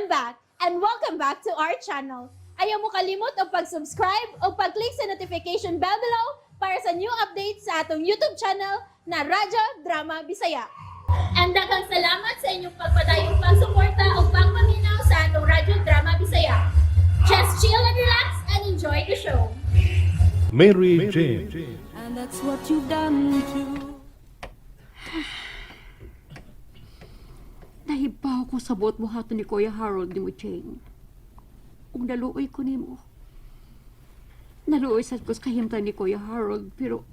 I'm back and welcome back to our channel. Ayaw mo kalimot og pag-subscribe o pag-click sa notification bell below para sa new updates sa atong YouTube channel na Radyo Drama Bisaya. And daghang salamat sa inyong pagpadayong pagsuporta o pagpaminaw sa atong Radyo Drama Bisaya. Just chill and relax and enjoy the show. Mary Jane. And that's what you've done to Nahibaw ko sa buot buhaton ni Kuya Harold nimo, Jane. Ug naluoy ko nimo. Naluoy sad ko sa kahimtang ni Kuya Harold, pero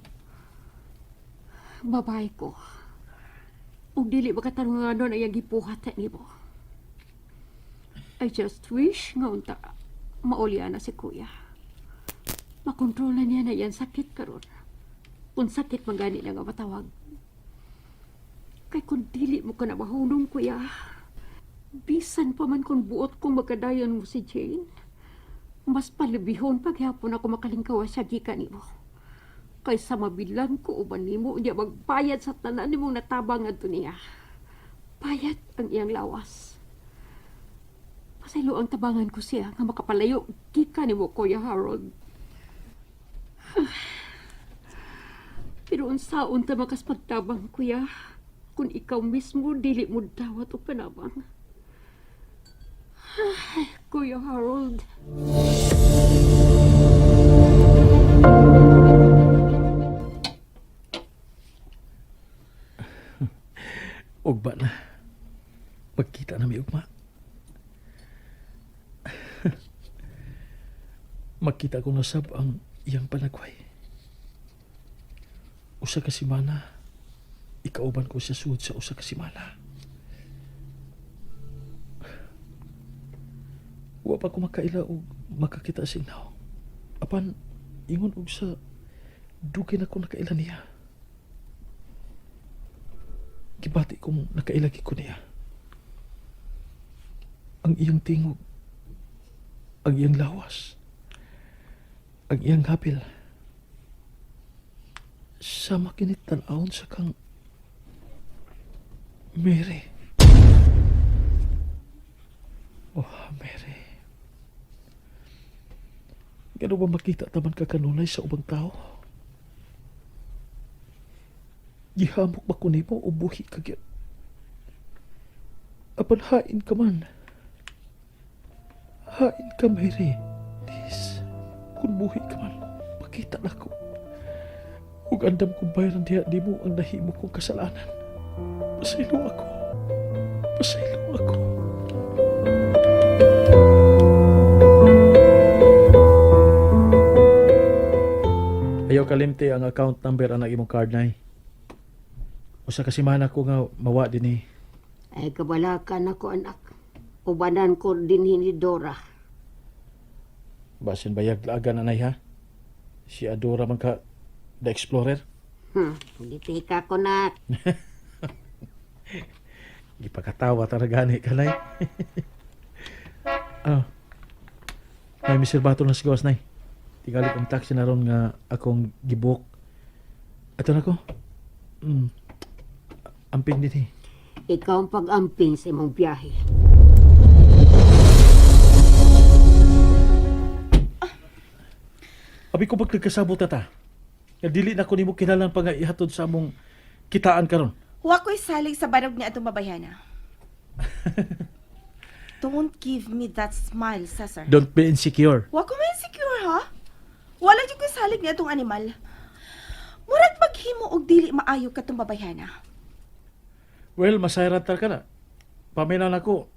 babae ko. Ug dili makatanunganon ang iyang gibuhat nimo. I just wish nga unta maulya na si Kuya. Makontrol na niya na iyang sakit karon. Kung sakit man gani lang ang matawag. Kay kung dili mo ka na mahunong, kuya. Bisan pa man kung buot kong magkadayon mo si Jane, mas palibihon paghapon ako makalingkawa siya gikan nimo. Kaysa mabilan ko uban nimo unya magbayad sa tanan nimong natabang ngadto niya. Bayad ang iyang lawas. Pasaylo ang tabangan ko siya nga makapalayo gikan nimo, Kuya Harold. Pero unsaon ta makas pagtabang, kuya, kung ikaw mismo dili mo dawat og panabang. Ay, Kuya Harold. Ugba na. Magkita na mi ugma. Magkita ko na sab ang iyang panagway. Usa ka semana, ikauban ko siya sud sa usa ka semana. Wa pa ko makaila og makakita sa inaw. Apan ingon og sa dugay na ko nakaila niya. Gibati kong nakailagi ko niya. Ang iyang tingog, ang iyang lawas, ang iyang hapil. Sa makinit tan-awon sa kang Mary. Oh, Mary. Gano ba makita taman ka kanunay sa ubang tao? Gihamok ba ko nimo o buhi ka gyud? Apan hain ka man. Hain ka, Mary. Please, kung buhi ka man, pakita na ko. Ug andam kong bayaran diha nimo ang nahimo kong kasalanan. Pasaylo ako. Pasaylo ako. Ayaw kalimti ang account number ang imong card nay. Usa ka semana ko nga mawa dinhi. Ay, kabalakan ako, anak. Ubanan ko din ni Dora. Basin bayag laagan anay ha. Si Adora man ka the Explorer. Politika ko na. Gipakatawa talaga ni kanay. Ah. Nay Mr. Bato na sigawas nay. Tigali ang taxi na ron nga akong gibook. Ato na ko. Amping din eh. Ikaw ang pag-amping sa imong biyahe. Abi ko pag nagkasabot ta ta. Nga dili na ko nimo kinahanglan pa nga ihatod sa among kitaan karon. Wa ko'y salig sa barog ni atong babayhana. Don't give me that smile, Cesar. Don't be insecure. Wa ko ma-insecure, ha? Wala jud ko'y salig ni atong animal. Murag maghimo og dili maayo katong babayhana. Well, masayran ta ka na. Pamina na ko.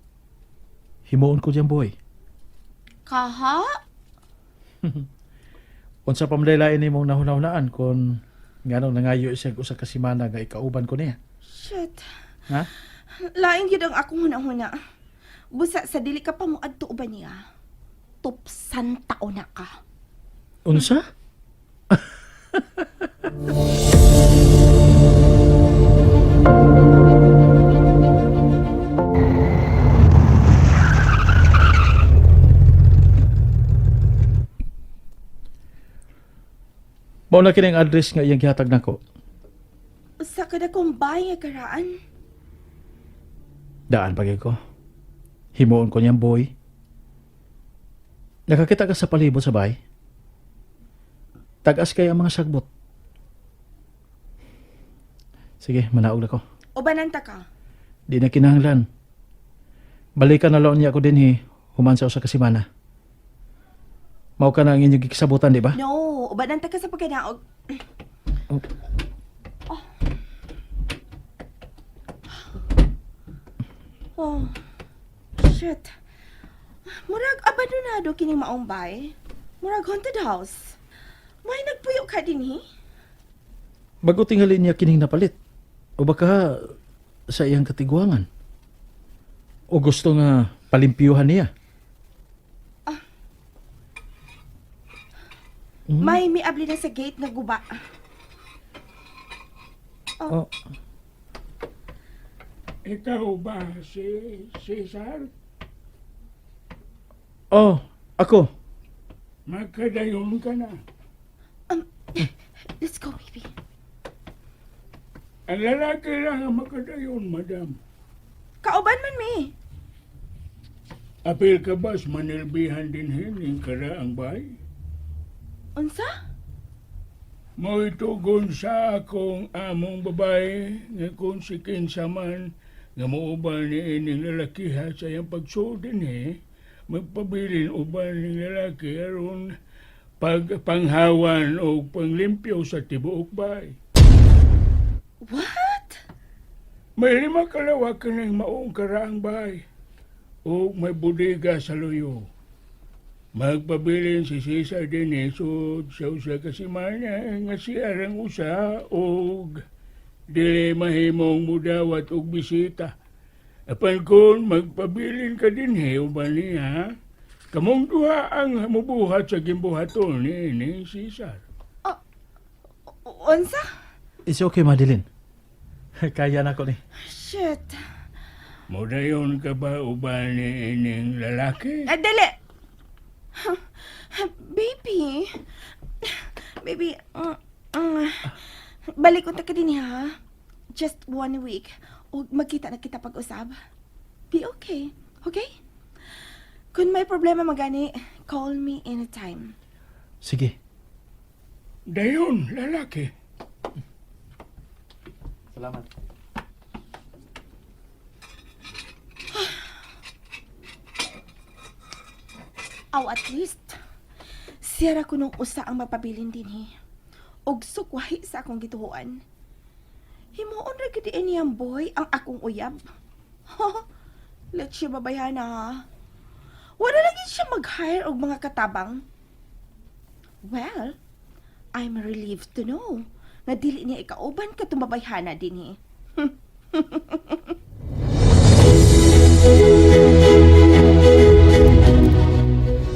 Himuon ko diyan, boy. Kaha? Unsa pa man lain nimong nahunahunaan kung nganong nangayo siya og usa ka semana nga ikauban ko niya. Shit. Ha? Lain gyud ang akong hunahuna. Busa sa dili ka pa moadto uban niya. Tupsan tao na ka. Unsa? Mao na kini ang address nga iyang gihatag nako. Usa ka na kong bahay nga karaan. Daan pagay ko. Himuon ko niyang boy. Nakakita ka sa palibot sa bahay? Tagas kay ang mga sagbot. Sige, manaog na ko. Ubanan ta ka. Di na kinahanglan. Balikan na lang niya ako din hi, human sa usa ka semana. Mao ka na ang inyong gikisabutan, di ba? No, ubanan ta ka sa pagkanaog. Oh. Oh. Shit. Murag abandonado kini maong bay. Murag haunted house. May nagpuyo ka din hi? Bago tingali niya kining napalit. O baka sa iyang katiguangan. O gusto nga palimpiyuhan niya. May miabli na sa gate nga guba. Oh. Ikaw ba si Cesar? Oh, ako. Magkadayon ka na. Let's go, baby. Ang lalaki lang ang makadayon, madam. Kauban man mi. Apil ka ba sa manilbihan din hining karaang bay? Unsa? Mo'y sa akong among babae nga kung si kinsa man nga muuban ni ining lalakiha sa iyang pagsuod dinhi, magpabilin uban ning lalaki aron pagpanghawan o panglimpyo sa tibuok bay. What? May 5 kalawakan ng maong karaang bahay o may bodega sa luyo. Magpabilin si Cesar din sud sa usa ka semana nga siya rang usa og dili mahimong mudawat og bisita. Apan kung magpabilin ka dinhi uban niya, kamong duha ang mubuhat sa gimbuhaton ni Cesar. Unsa? It's okay, Madeline. Kaya na ko ni. Shit. Mudayon ka ba uban ni ining lalaki? Ah, dali. Baby. Baby, balik unta ka din ha. Just one week. O magkita na kita pag-usab. Be okay. Okay? Kung may problema magani, call me anytime. Sige. Dayon, lalaki. Salamat. Aw, at least. Sira ko nung usa ang mapabilin din he. Og sukwahi sa akong gituhuan. Himuon ra gid niyang boy ang akong uyab. Let siya babayhana ha. Wala lagi siya mag-hire og mga katabang. Well, I'm relieved to know nga dili niya ikauban katong babayhana din he.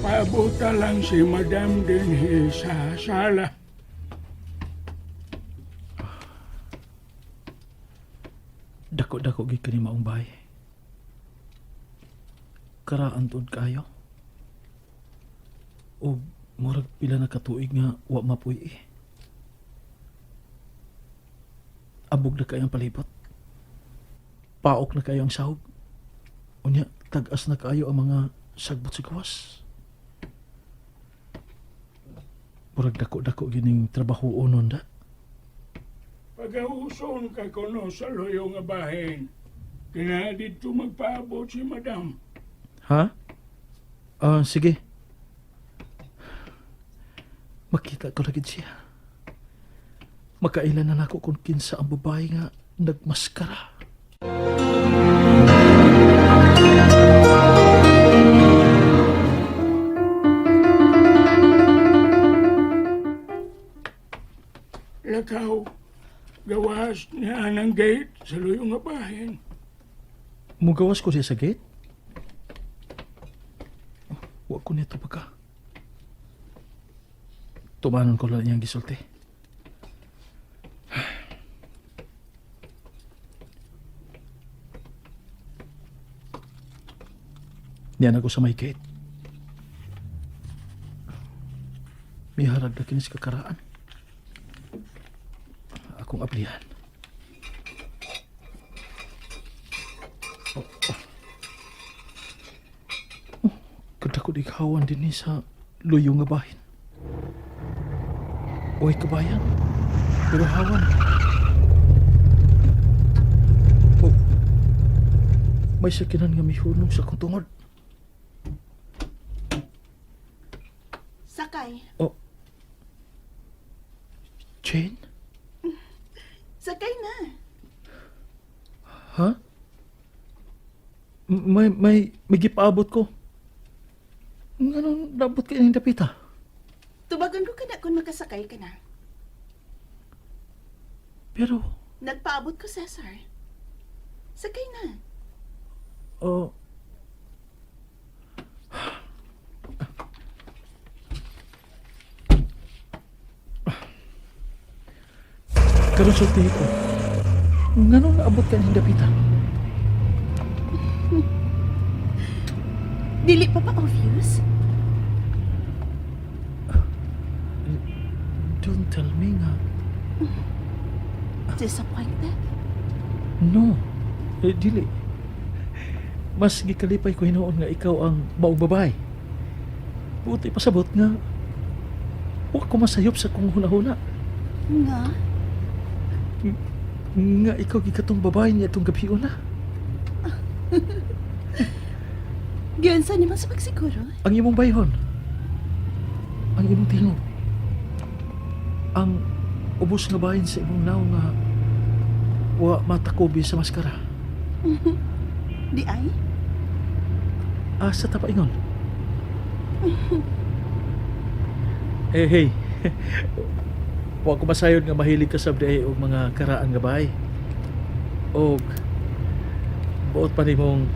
Pabuta lang si Madam dinhi sa sala. Dako-dako gid kani maong bahay. Karaan tuod kayo. O murag pila na katuig nga wa mapuy eh. Abog na kayo ang palibot. Paok na kayo ang sahog. Unya, tag-as na kayo ang mga sagbot sa gawas. Murag dako-dako gining trabaho nun da. Pagauson ka kuno sa luyo nga bahin. Kina didto magpaabot si Madam. Ha? Ah, sige. Makita ko lagi siya. Makailan na nako kung kinsa ang babae nga nagmaskara. Lakaw, gawas niya ng gate sa luyo nga bahin. Mugawas ko siya sa gate? Oh, wa ko nito pagka. Tumanon ko lang niyang gisulti. Niyan ako sa may gate. Miharag na kinis kakaraan. Akong ablihan. Ako di kawan din ni sa luyo nga bahin. Uy, kabayan. Pero hawan. Oh, may sakinan nga mihunong sa akong tungod. Sakay. Oh. Jane? Sakay na. Ha? May gipaabot ko. Nganong naabot ka ining dapita? Tubagan ko kana kung makasakay ka na. Pero, Nagpaabot ko, Cesar. Sakay na. oh. Karon sultihi ko. Nganong naabot ka ining dapita? Dili pa ba obvious? Don't tell me nga. Disappointed? No. Eh, dili. Mas gikalipay ko hinuon nga ikaw ang maong babae. Buti pasabot nga wa ko masayop sa kong hunahuna. Nga? Nga ikaw gikatong babae niya itong gabi una. Giyon sa nimo sa pagsiguro? Ang imong bayhon. Ang imong tingog. Ang ubos nga bahin sa imong naw nga wa matakobi sa maskara. Di ay? Asa ta paingon? Eh, hey. Wa ko masayod nga mahilig ka sa diay og mga karaan nga bahay. Og buot pa nimong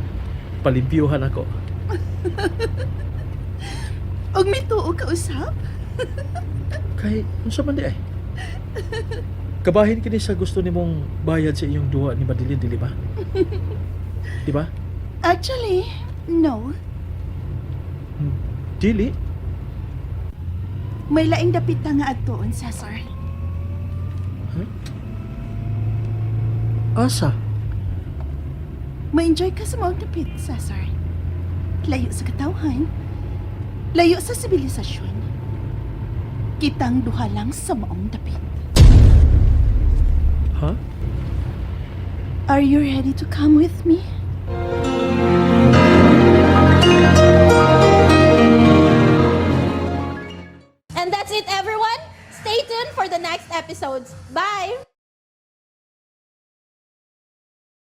palimpyuhan ako. Og mituo ka usab? Kay unsa man di ay? Kabahin kini sa gusto nimong bayad sa iyong duha ni Madeline, dili ba? Di ba? Actually, no. Dili. May laing dapit na nga adtoon, Cesar. Asa? Ma-enjoy ka sa maong dapit, Cesar. Layo sa katawhan. Layo sa sibilisasyon. Kitang duha lang sa maong dapit. Ha? Are you ready to come with me? And that's it, everyone. Stay tuned for the next episodes. Bye!